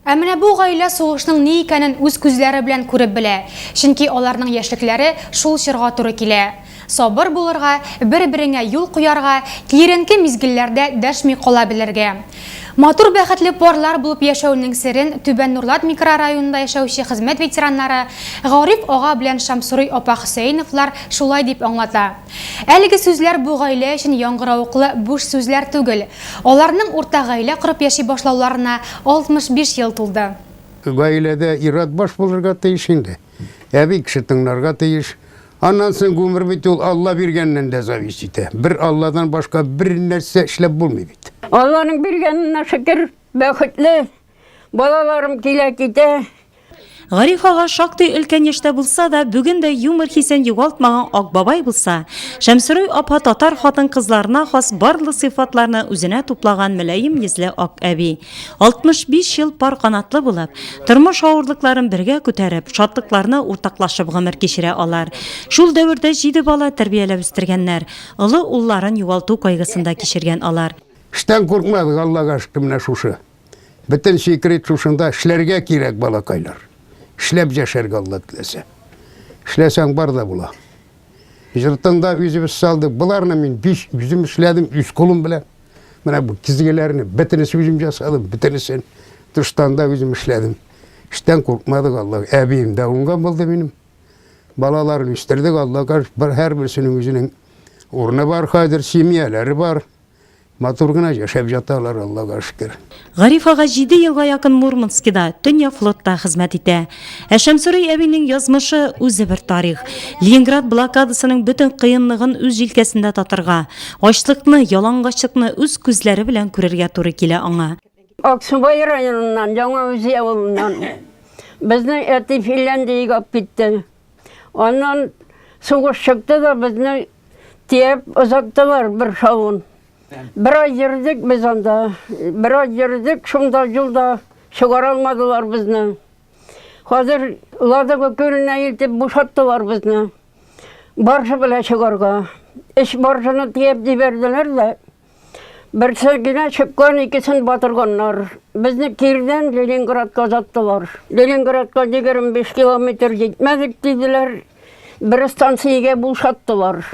Ә менә бу гаилә сугышның ни икәнен үз күзләре белән күреп белә, чөнки аларның яшьлекләре шул чорга туры килә. Сабыр булырга, бер-береңә юл куярга, киеренке мизгелләрдә дәшми кала белергә. Матур бәхетле парлар булып яшәүнең серен Түбән Нурлат микрорайонында яшәүче хезмәт ветераннары Гариф ага белән Шамсурый апа Хөсәеновлар шулай дип аңлата. Әлеге сүзләр бу гаилә өчен яңгыравыклы буш сүзләр түгел. Аларның уртак гаилә корып яши башлауларына 65 ел тулды. Гаиләдә ир-ат баш булырга тиеш инде. Әби кеше тыңларга тиеш. Аннан соң гомер бит ул Алла биргәннән дә зависит итә. Бер Алладан башка бер нәрсә эшләп булмый бит. Алланың биргәненә шөкер, бәхетле. Балаларым килә-китә. Гариф ага шактый өлкән яшьтә булса да, бүген дә юмор хисен югалтмаган ак бабай булса, Шәмсеруй апа татар хатын-кызларына хас барлык сыйфатларны үзенә туплаган мөлаем йөзле ак әби. 65 ел пар канатлы булып, тормыш авырлыкларын бергә күтәреп, шатлыкларны уртаклашып гомер кичерә алар. Шул дәвердә җиде бала тәрбияләп үстергәннәр, олы улларын югалту кайгысын да кичергән алар. Эштән куркмадык, Аллага шөкер, менә шушы. Бөтен секрет шушында, эшләргә кирәк, балакайлар. Эшләп яшәргә Алла теләсә. Эшләсәң бар да була. Җыртын да үзебез салдык. Боларны мин биш үзем эшләдем, үз кулым белән. Менә бу тизгеләрне бөтенесе үзем ясадым, бөтенесен. Тыштан да үзем эшләдем. Эштән куркмадык, Алла. Әбием дә уңган булды минем. Балаларын үстердек, Аллага шөкер, һәрберсенең үзенең урыны бар хәзер, семьяләре бар. Матур гына яшәп яталар, Аллага шөкер. Гариф ага җиде елга якын Мурманскида, Төньяк флотта хезмәт итә. Ә Шәмсурый әбинең язмышы үзе бер тарих. Ленинград блокадасының бөтен кыенлыгын үз җилкәсендә татырга, ачлыкны, ялангачлыкны үз күзләре белән күрергә туры килә аңа. Аксубай районыннан, Яңа Үзи авылыннан. Безне әти Финляндиягә алып китте. Аннан сугыш чыкты да безне Төяп озаттылар бер шавын. Бер ай йөрдек без анда. Бер ай йөрдек, шунда юлда чыгара алмадылар безне. Хәзер Ладога күленә илтеп бушаттылар безне. Баржа белән чыгарга. Өч баржаны төяп җибәрделәр дә, Берсе генә чыккан, икесен батырганнар. Безне кирдән Ленинградка озаттылар. Ленинградка 25 километр җитмәдек диделәр. Бер станциягә бушаттылар.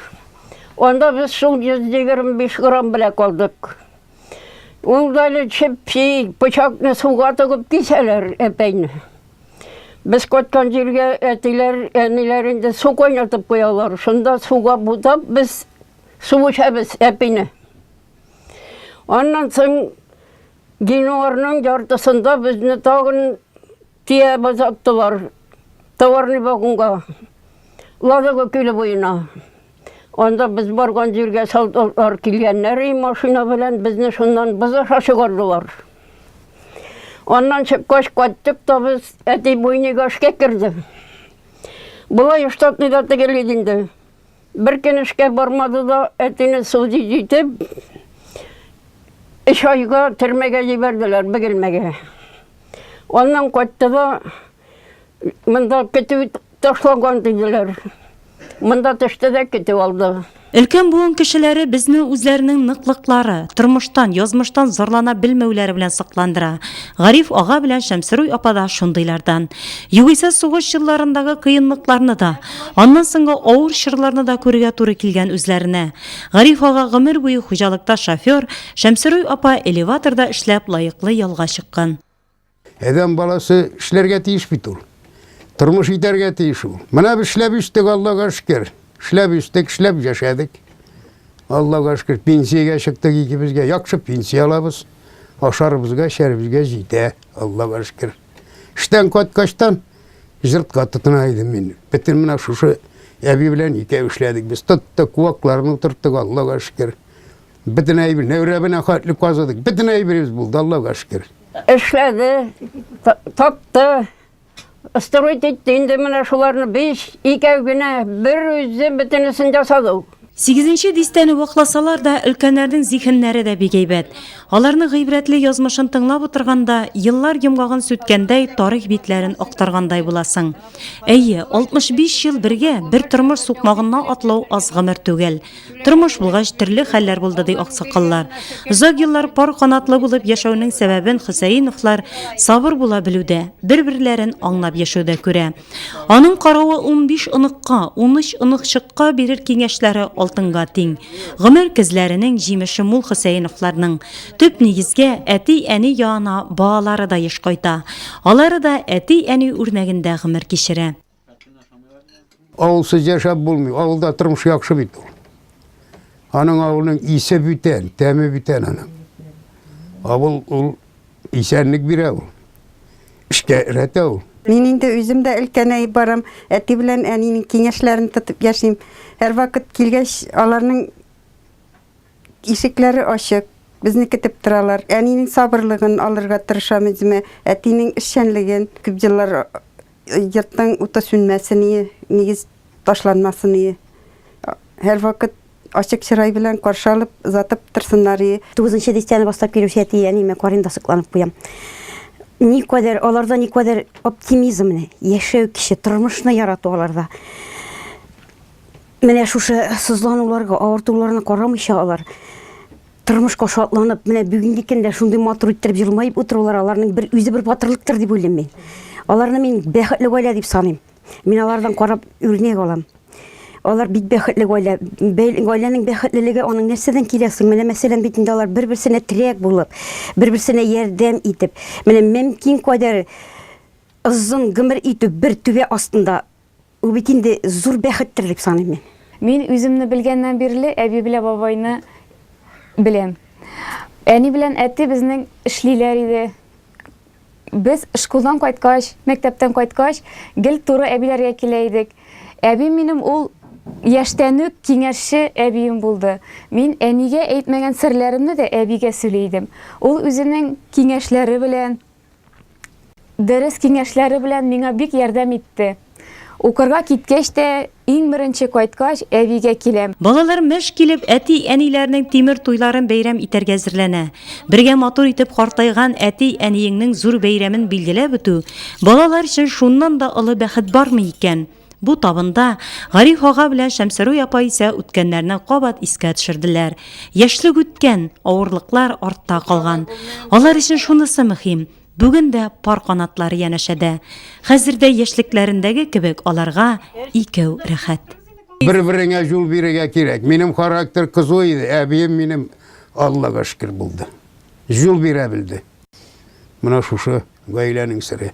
Анда без шул 125 грамм белән калдык. Ул да әле чеп-чи пычакны суга тыгып кисәләр әпәйне. Без кайткан җиргә әтиләр, әниләр инде су кайнатып куялар. Шунда суга бутап без Су эчәбез әпине. Аннан соң генуарның яртысында безне тагын төяп озаттылар. Товарный вагонга. Ладога күле буена. Анда без барган җиргә солдатлар килгәннәр и машина белән безне шуннан боз аша чыгардылар. Аннан чыккач кайттык та без әти буйныйга эшкә керде. Болай штатный да тегел иде инде. Бер көн эшкә бармады да, әтине судить итеп, өч айга төрмәгә җибәрделәр, Бөгелмәгә. Аннан кайтты да, монда көтү ташлаган диделәр. Монда төште дә көтү алды. Өлкән буын кешеләре безне үзләренең ныклыклары, тормыштан, язмыштан зарлана белмәүләре белән сокландыра. Гариф ага белән Шәмсеруй апа да шундыйлардан. Югыйсә сугыш елларындагы кыенлыкларны да, аннан соңгы авыр чорларны да күрергә туры килгән үзләренә. Гариф ага гомер буе хуҗалыкта шофер, Шәмсеруй апа элеваторда эшләп лаеклы ялга чыккан. Адәм баласы эшләргә тиеш бит ул. Тормыш итәргә тиеш ул. Менә без эшләп үстек, Аллага шөкер. Эшләп үстек, эшләп яшәдек. Аллага шөкер, пенсиягә чыктык икебезгә. Яхшы пенсия алабыз. Ашарыбызга, эчәребезгә җитә, Аллага шөкер. Эштән кайткачтан җыртка тотына идем мин. Бөтен менә шушы әби белән икәү эшләдек без. Тоттык, куакларны утырттык, Аллага шөкер. Бөтен әйбер, нәүрәбенә хәтле казыдык. Бөтен әйберебез булды, Аллага шөкер. Эшләде, тапты, строить итте. Инде менә шуларны биш, икәү генә, бер үзе бөтенесен ясады ул. Сигезенче дистәне вакласалар да, өлкәннәрнең зиһеннәре дә бик әйбәт. Аларның гыйбрәтле язмышын тыңлап утырганда, еллар йомгагын сүткәндәй, тарих битләрен актаргандай буласың. Әйе, 65 ел бергә, бер тормыш сукмагыннан атлау аз гомер түгел. Тормыш булгач, төрле хәлләр булды, ди аксакаллар. Озак еллар пар канатлы булып яшәүнең сәбәбен Хөсәеновлар сабыр була белүдә, бер-берләрен аңлап яшәүдә күрә. Аның каравы 15 оныкка, 13 оныкчыкка бирер киңәшләре алтынга тиң. Гомер көзләренең җимеше мул Хөсәеновларның. Төп нигезгә, әти-әни янына балалары да еш кайта. Алары да әти-әни үрнәгендә гомер кичерә. Авылсыз яшәп булмый. Авылда тормыш яхшы бит ул. Аның авылның исе бүтән, тәме бүтән аның. Авыл ул Исәнлек бирә ул. Эшкә өйрәтә ул. Мин инде үзем дә өлкәнәеп барам. Әти белән әнинең киңәшләрен тотып яшим. Һәрвакыт килгәч, аларның ишекләре ачык, безне көтеп торалар. Әнинең сабырлыгын алырга тырышам үземә, әтинең эшчәнлеген. Күп еллар Йортның уты сүнмәсен ие, нигез ташланмасын ие. Һәрвакыт ачык чырай белән каршы алып, озатып торсыннар ие. Тугызынчы дистәне башлап килүче әти-әниемә карыйм да сокланып куям. Никадәр, аларда никадәр оптимизм менә, яшәү көче, тормышны ярату аларда. Менә шушы сызлануларга, авыртуларына карамыйча алар тормышка шатланып, менә бүгенге көндә шундый матур иттереп елмаеп утырулар аларның бер үзе бер батырлыктыр дип уйлыйм мин. Аларны мин бәхетле гаилә дип саныйм. Мин алардан карап үрнәк алам. Алар бик бәхетле гаилә. Гаиләнең бәхетлелеге аның нәрсәдән килә соң? Менә мәсәлән бит инде алар бер-берсенә терәк булып, бер-берсенә ярдәм итеп, менә мөмкин кадәр озын гомер итү бер түбә астында Ул бит инде зур бәхеттер дип саныйм мин. Мин үземне белгәннән бирле әби белән бабайны беләм. Әни белән әти безнең эшлиләр иде. Без школдан кайткач, мәктәптән кайткач, гел туры әбиләргә килә идек. Әби минем ул яшьтән үк киңәшче әбием булды. Мин әнигә әйтмәгән серләремне дә әбигә сөйли идем. Ул үзенең киңәшләре белән, Дөрес киңәшләре белән миңа бик ярдәм итте. Укырга киткәч тә, иң беренче кайткач, әбигә киләм. Балалар мәш килеп әти-әниләренең тимер туйларын бәйрәм итәргә әзерләнә. Бергә матур итеп картайган әти-әниеңнең зур бәйрәмен билгеләп үтү, балалар өчен шуннан да олы бәхет бармы икән? Бу табында Гариф ага белән Шәмсеруй апа исә үткәннәрне кабат искә төшерделәр. Яшьлек үткән, авырлыклар артта калган. Алар өчен шунысы мөһим, бүген дә пар канатлары янәшәдә. Хәзер дә яшьлекләрендәге кебек аларга икәү рәхәт. Бер-береңә юл бирергә кирәк. Минем характер кызу иде, әбием минем, Аллага шөкер, булды. Юл бирә белде. Менә шушы гаиләнең сере.